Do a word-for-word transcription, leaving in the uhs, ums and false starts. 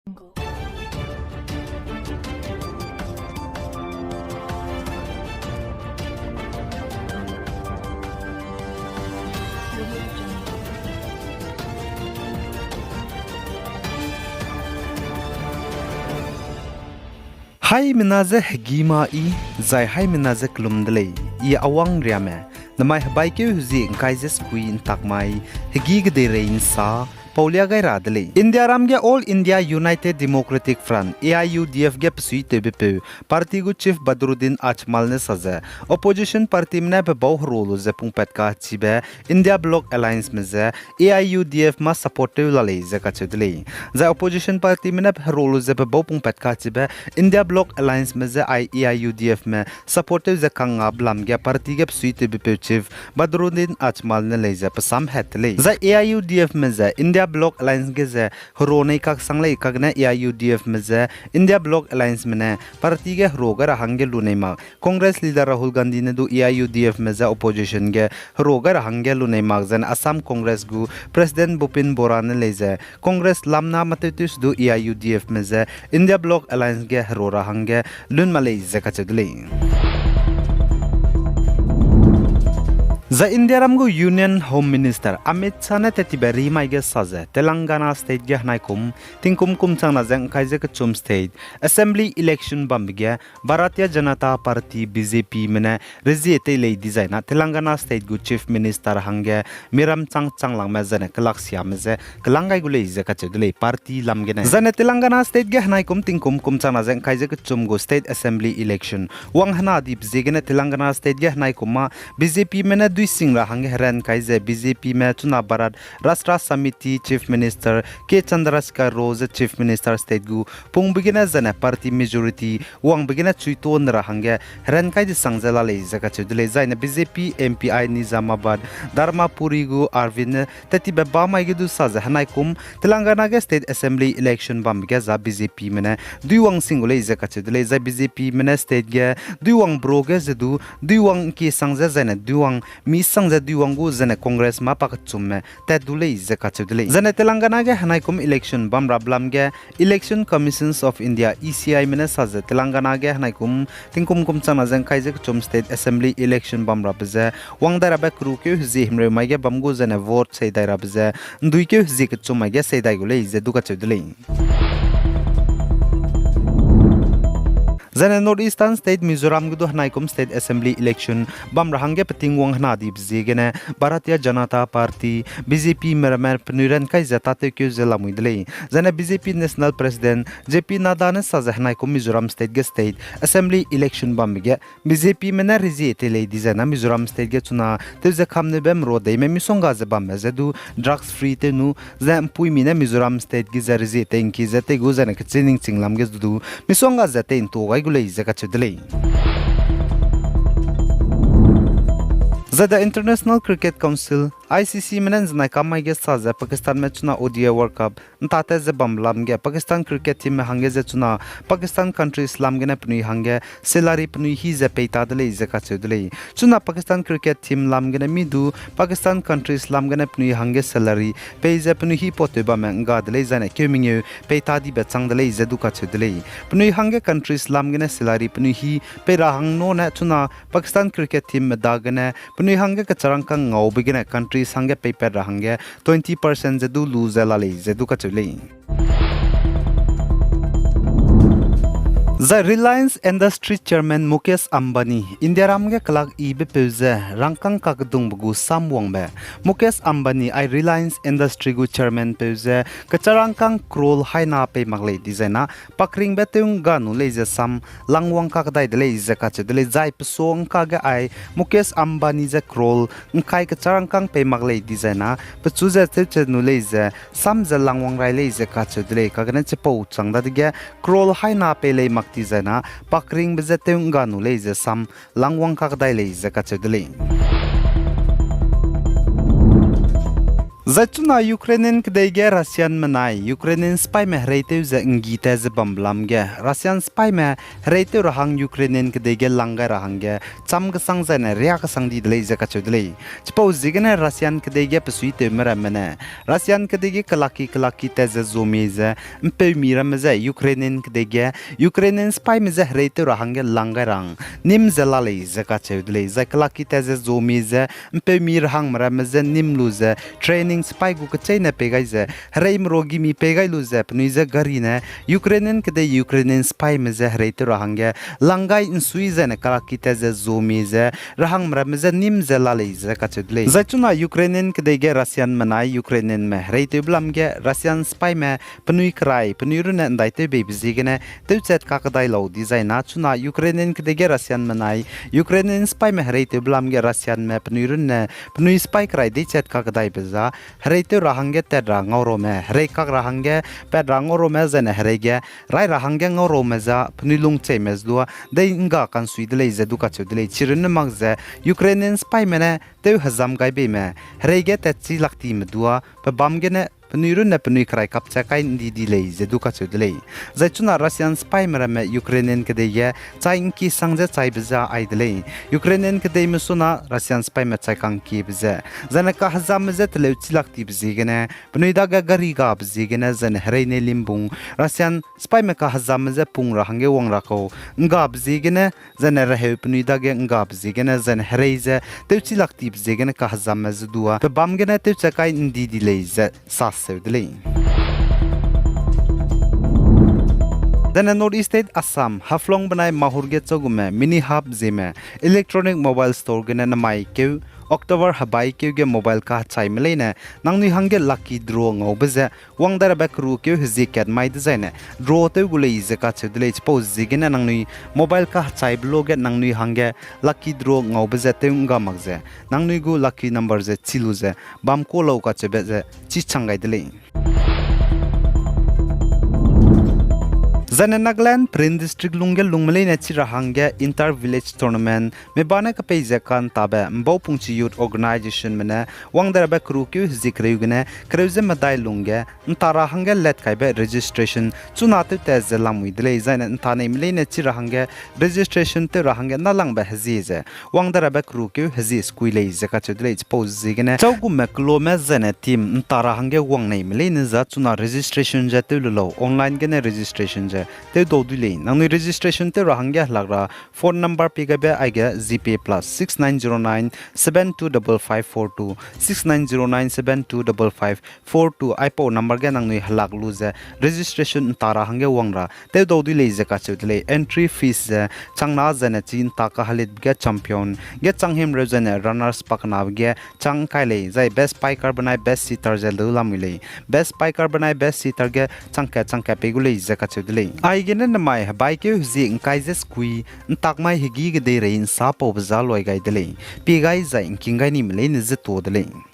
Haimena je hegî ma I, zai haimena je kelum de lei, I Awang Riame. Namai hebaikeu hezie ’ngkai ze sekui ’ntak mai, hegî kedeirei ’nsa, paulia gai ra de lei. Indiaram ge All India United Democratic Front, A I U D F ge besuitewbepeu, party gu chief Badruddin Ajmal ne sa ze, opposition partyme ne pe bau hero lu ze pungpat kachibe, India Bloc Allianceme je, A I U D F mâ support tew la lei ze kacheu de lei. Zai opposition partyme ne hero lu ze pe bau pungpat kachibe, India Bloc Allianceme je ai A I U D Fme support tew ze kangngap lam ge party ge besuitewbepeu chief Badruddin Ajmal ne lei ze pe sam hat de lei. Zai A I U D Fme ze India Bloc Alliance ge ze hero nei kaksang lei, kagene A I U D Fme ze India Bloc Allianceme ne party ge hero gai ra hangge lunei mak, Congress leader Rahul Gandhi ne du A I U D Fme ze opposition ge hero gai ra hangge lunei mak zene Assam Congress gu president Bupin Bora ne lei ze Congress lamna matew tew se du A I U D Fme ze India Bloc Alliance ge hero ra hangge lun ma lei ze kacheu de lei. Zai Indiaram gu Union Home Minister Amit Shah ne tettibe rimai ge sa ze Telangana state ge henaikum tingkum kum changna ze ’ngkai ze kechum state assembly election bambe ge Bharatiya Janata Party, B J Pme ne rezie tei lei dizai na Telangana state gu chief minister hangge miram chang changlangme zene kelaksiame je kelang gai gu lei ze kacheu de lei party lam gene. Zane Telangana state ge henaikum tingkum kum changna ze ’ngkai ze kechum gu state assembly election wang hena dibe ziegene Telangana state ge henaikum mâ B J Pme ne dui sing ra hangge heran kai ze B J Pme chuna Bharat Rashtra Samiti chief minister K Chandrasekhar Rao ze chief minister state gu pungbe gene zene party majority wangbe gene chuito ne ra hangge heran kai desang ze la lei ze kacheu de lei. Zaine B J P M P I Nizamabad Dharmapuri gu Arvind ne tettibe bamai ge du sa ze henaikum Telangana ge state assembly election bambe ge za B J Pme ne dui wang sing gu lei ze kacheu de lei. Zai B J Pme ne state ge dui wang bro ge ze du dui wang ’ngkie sang ze zaine dui wang mi sang ze dui wang gu zene Congress mâ pakechumme tat du lei ze kacheu de lei. Zane Telangana ge henaikum election bam ra blam ge Election Commissions of India, E C Ime ne sa ze Telangana ge henaikum tingkum kum changna ze ’ngkai ze kechum state assembly election bam rabe ze wang dai rabe kerukeu hezie himreu mai ge bam gu zene vote sei dai rabe ze ’nduikeu hezie kechum mai ge sei dai gu lei ze du kacheu de lei. Zane North Eastern State Mizoram ge du henaikum state assembly election bam ra hangge peting wang hena dibe ziegene Bharatiya Janata Party, B J Pme ramme penui ran kai ze tâtewkeu ze lamui de lei. Zane B J P National President J P Nadda ne sa ze henaikum Mizoram state ge state assembly election bambe ge B J Pme ne rezie tei lei dizai na Mizoram state ge chuna tew ze kamneube mero deime misongga ze bambe ze du drugs free tew nu ze ’mpuimi ne Mizoram state ge ze rezie tei ’ngki ze tei gu zaine kechî ningching lam ge du misongga ze tei ’ntu gai gu lei ze kacheu de lei. Zai the International Cricket Council, I C Cme ne ’nzenai kam mai ge sa ze Pakistanme chuna O D I World Cup ’ntate ze bam lam ge Pakistan cricket teamme hangge ze chuna Pakistan countries lam gene penui hangge salary penui hî ze pei ta de lei ze kacheu de lei. Chuna Pakistan cricket team lam gene mi du Pakistan countries lam gene penui hangge salary pei ze penui hî patew bamme ’ngga de lei zaine keu mengeu pei ta dibe chang de lei ze du kacheu de lei. Penui hangge countries lam gene salary penui hî pei ra hang nune chuna Pakistan cricket teamme dagene penui hangge kecharangkâng ngaube gene countries hangge peipat ra hangge twenty percent ze du lu ze la lei ze du kacheu lei. Zai Reliance Industry Chairman Mukesh Ambani, Indiaram ge kelak yibepeu ze rangkâng kakedungbe gu sam wangbe. Mukesh Ambani ai Reliance Industry gu chairman peu ze kecharangkâng crore haina pei mak lei dizai na pakringbe tew ’ngga nu lei ze sam langwang kakdai de lei ze kacheu de lei. Zai pesuâ ’ngka ge ai Mukesh Ambani ze crore ’ngkai kecharangkâng pei mak lei dizai na pechu ze tewchat nu lei ze sam ze langwang rai lei ze kacheu de lei. Kagene chipau chang dadege crore haina pei lei mak dizai na pakringbe ze tew ’ngga nu lei ze sam langwang kakdai lei ze kacheu de lei. Zai chuna Ukrainian kedei ge Russianme nai Ukrainian sipaîme hereitew ze nggi ta ze bambe lam ge, Russian sipaîme hereitew ra hang Ukrainian kedei ge lang gai ra hangge cham kesang zaine riâ kesang di de lei ze kacheu de lei. Chipau ziegene Russian kedei ge pesuitewme ramme ne, Russian kedei ge kelakki kelakki ta ze zomie ze, mpeumi ramme ze Ukrainian kedei ge, Ukrainian sipaîme je hereitew ra hangge lang gai ra hang nîm ze la lei ze kacheu de lei. Zai kelakki ta ze zomie ze, mpeumi ra hangme ramme je nîm lu ze, training sipaî gu kecheîne pei gai ze, hereime ruagimi pei gai lu ze, penui je gari ne, Ukrainian kedei Ukrainian sipaîme je hereitew ra hangge, lang gai nsui zaine kelakki ta ze zomie ze, ra hangme ramme je nîm ze la lei ze kacheu de lei. Zai chuna Ukrainian kedei ge Russianme nai Ukrainianme hereitewbe lam ge Russian sipaîme penui kerai, penui runne ’ndaitewbeibe ziegene tewchat kakdai lau dizai na chuna Ukrainian kedei ge Russianme nai Ukrainian sipaîme hereitewbe lam ge Russianme penui runne penui sipaî kerai deichat kakdaibe za, hereitew ra hangge tat ra ngauraume, herei kak ra hangge pat ra ngauraume zaine herei ge rai ra hangge ngauraume za penui lungcheime ze dua dei ’ngga kansui de lei ze du kacheu de lei. Chirunne mak ze Ukrainian sipaîme ne tew hezam gaibeime, herei ge tatchi laktime dua, pebâm gene penui runne penui kerai kapcha kai ’ndi di lei ze du kacheu de lei. Zai chuna Russian sipaîme ramme Ukrainian kedei ge chai ’ngkie sang ze chaibe za ai de lei. Ukrainian kedeime suna Russian sipaîme chai ka'ngkiebe ze, zaine kahezamme je teleu chi lak tibe ziegene, penui dage gari gabe ziegene, zaine herei ne limbung, Russian sipaîme kahezamme je pung ra hangge wang ra kau, ’nggabe ziegene, zaine reheu penui dage ’nggabe ziegene, zaine herei ze tewchi lak tibe ziegene kahezamme ze dua, pebâm gene tewcha kai ’ndi di lei ze saseu de lei. Zaine North East State Assam, Haflong benai Mahur ge chagume mini hub zieme, electronic mobile store gene nemai keu, October hebai keu ge mobile kahechaime leine, nangnui hangge lucky draw ngaube ze, wang dai rabe keru keu hezie kat mai dezaine, draw tew gu lei ze kacheu de lei. Chipau ziegene nangnui mobile kahechaibe luage nangnui hangge lucky draw ngaube ze tew ’ngga mak ze, nangnui gu lucky number ze chi lu ze, bam ku lau kacheube ze, chi chang gai de lei. Zaine Nagaland Peren District lungge lungme leine chi ra hangge Inter Village Tournament, mebane kepei ze ka'ntabe Mbaupungchi Youth Organizationme ne, wang dai rabe keru keu hezie kereu gene, kereu ze medai lungge, ’nta ra hangge lat kaibe registration, chuna tew tat ze lamui de lei, zaine ’nta neime leine chi ra hangge, registration tew ra hangge nâlangbe hezie ze, wang dai rabe keru keu hezie sekui lei ze kacheu de lei. Chipau ziegene, chagume kelome zaine team ’nta ra hangge wang neime leine za chuna registration ze tew lu lau, online gene registration ze tew dau dui lei. Nangnui registration tew ra hangge helak ra phone number pi gaibe aige GPay plus six nine zero nine seven two double five four two, six nine zero nine seven two double five four two, aipau number ge nangnui helak lu ze registration ’nta ra hangge wang ra tew dau dui lei ze kacheu de lei. Entry fees ze changna zaine chi ’nta kahelitbe ge champion ge chang himreu zaine runners pakenabe ge chang ’ngkai lei, zai best piker benai best sitter ze lu lamui lei. Best piker benai best sitter ge chang kat chang kat pei gu lei ze kacheu de lei. Aigene nemai hebai keu hezie ’ngkai ze sekui, ’ntak mai hegî kedeirei ’nsapaube za loi gai de lei. Pie gai zai ’ngking gai nime leine ze tuâ de lei.